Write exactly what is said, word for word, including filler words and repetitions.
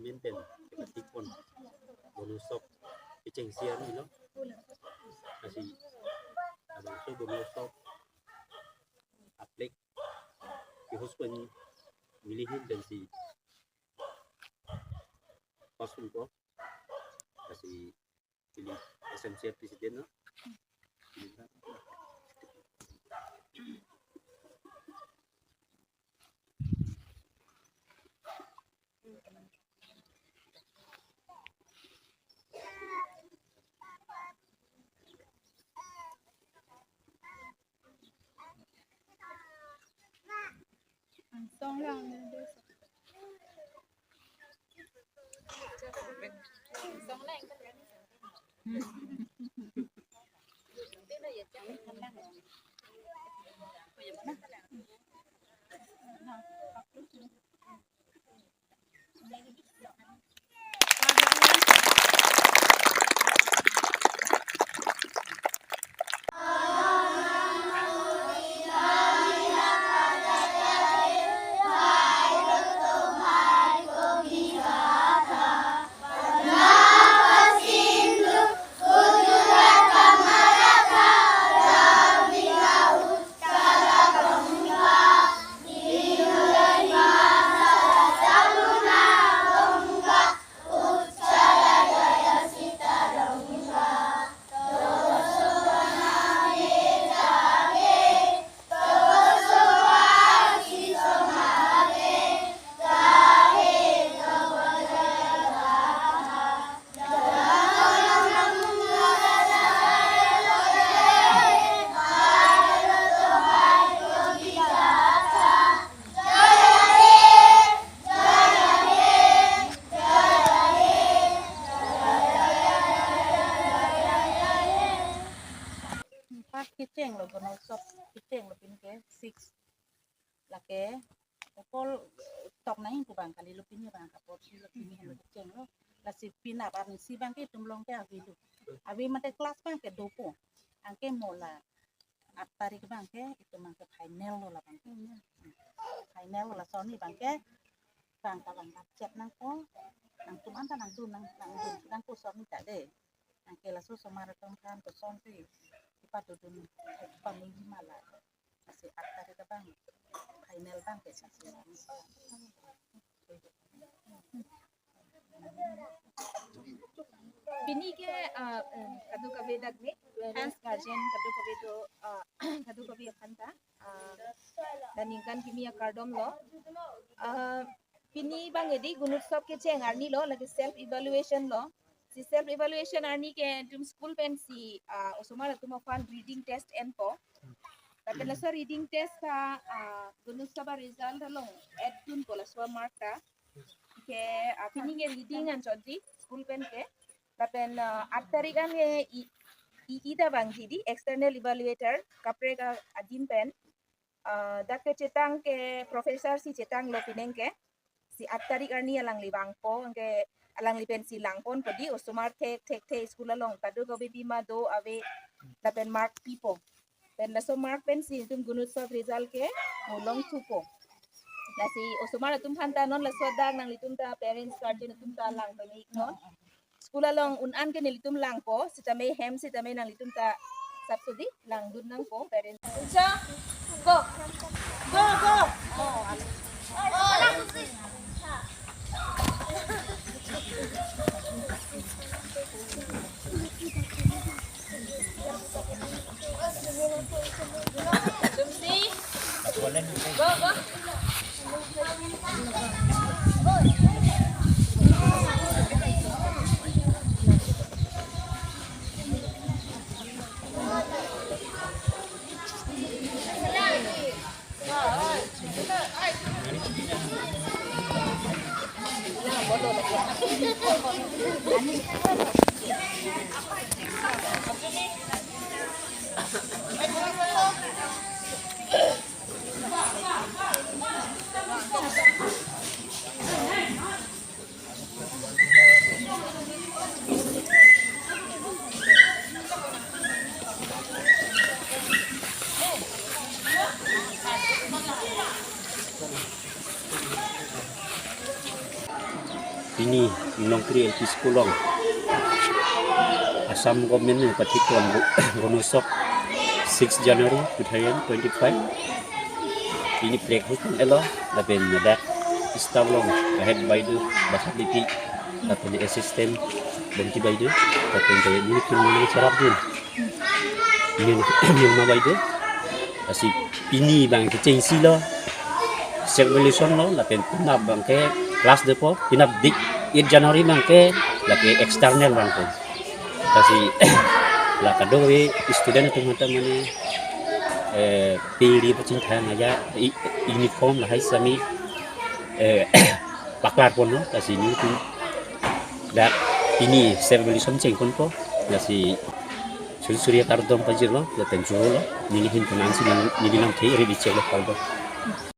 Minten, kepatikpon Bonosop kechengsi arni lo. Lasi labangso Bonosop aplek kehos pen neli ahin pensi pass unpo. Lasi ili S M C A president lo. Pas kecheng lo, Bonosop kecheng lo, pini ke six. Lake okol tok nangji pu abang kali lo, pini abang kapotsi lo, pini henlo kecheng lo. Lasi penap arnisi abang ke itum along ke ave lo. Ave mate class abang ke dopo. Anke mo la aat tarik abang ke itum abang ke final lo, la abang ke final lo, laso arni abang ke abang ta abang ta chet nangpo. Nangtum anta nangtum nang nangtum nangpo laso arni ta de. Anke laso osomar atum aphan kosonsi kepadodun, kepameji ma la. Lasi aat tarik abang final abang ke lasi. Pini ke, ah, em, kadokave dak me, parents, guardian, kadokave do, ah, kadokave aphan ta, ah, dan ningkan kimi akardom lo. Ah, pini abang edi Gunotsav kecheng arni lo, lake self evaluation lo. Si self evaluation arni ke itum school pensi, ah, osomar atum aphan reading test enpo. Lapen laso reading test ta, ah, Gunotsav result along add dunpo laso mark ta. Ke, ah, pini ke leading anchotji school pen ke. Lapen, ah, aat tarik an ke i, i, i ta vangji di external evaluator kaprek adim pen. Ah, dak kechetang ke professor si chetang lo pining ke. Si aat tarik arni alangli vangpo, anke alangli pensi langponpo di, osomar thek thekthe school along kadokave pima do ave, lapen mark pipo. Pen laso mark pensi itum Gunotsav result ke mo longthupo. Lasi osomar atum aphan ta non laso dak nanglitum ta parents, guardian atum ta lang pame iknon. School along un-an ke nelitum langpo, sitame hem sitame nanglitum ta sapsudi langdun nangpo parents. Go. Go, go. Pini Nongkri L P School along Assam government nangpathikpon Gu-, Gunosok six January two thousand twenty-five. Pini flag hoiston-etlo, lapen ladak staff along ahead Baidu Basat Lepi, lapen assistant Bongki Baidu, lapen kaya nelitum neli sarap din. Nil-, Nilma Baidu. Lasi pini abang ke chengsi lo, self evaluation lo, lapen penap abang ke class depo, penap dik eight January abang ke, lake external abang ke. Lasi la kadokave student atum aphan ta mane, eh, piri pachin thang aja, i-, uniform lahai sami, eh, paklarponlo, lasi nelitum dak pini self evaluation chengponpo, lasi suri suri kardom pajirlo, lapen chorolo, neli ahin penang si neli, neli namthe ri di chelo kardom.